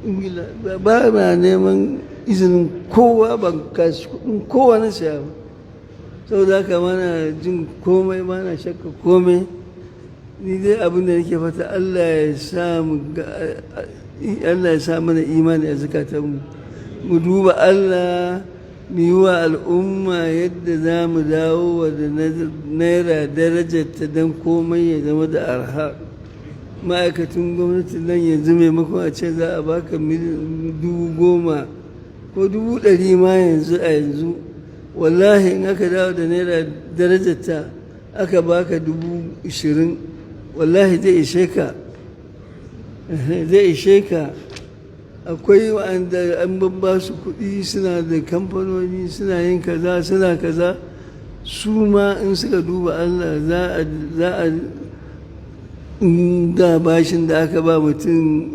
Ingila. Ba na neman izinin kowa, ban kashi kudin kowa na siya ba. Saboda haka mana jin komai, ba na shakka komai. Ni dai abin da nake fata, Allah ya sa mana imani a zukatanmu, mu duba Allah, mu yi wa al'umma yadda za mu dawo wa da naira darajarta don komai ya zama da arha. Ma'aikatan gwamnati nan yanzu, maimakon a ce za a baka 10,000 ko 100,000 ma yanzu, a yanzu wallahi in aka dawo da naira darajarta aka baka 20,000, wallahi zai ishe ka, zai ishe ka. Akwai wa'anda an babba su kuɗi, suna da kamfanoni, suna yin kaza, suna kaza. Su ma in suka duba Allah, za a da bashin da aka ba mutum